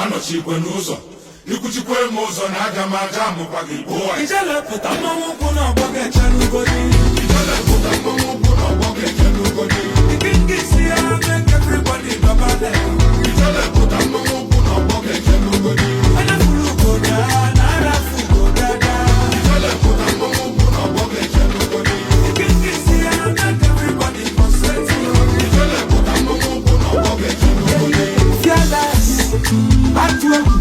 Anọchikwe n'ụzọ, ikwuchikwe m ụzọ na aga m aja amụkwa gị gboo. Ijele pụta mmanwụ ụkwụ n'ọgbọ ga-eche n'ugodi. Ijele pụta, mmanwụ ụkwụ n'ọgbọ ga-eche n'ugodi. Ikinga isi ya, make everybody dọbale. Ijele pụta, mmanwụ ụkwụ n'ọgbọ ga-eche n'ugodi. Onye furu ugoda na arafu ugodada. Ijele pụta, mmanwụ ụkwụ n'ọgbọ ga-eche n'ugodi. Ikinga isi ya, make everybody concentrate. Ijele pụta, mmanwụ ụkwụ n'ọgbọ ga-eche n'ugodi. Fearless, atụ egwu.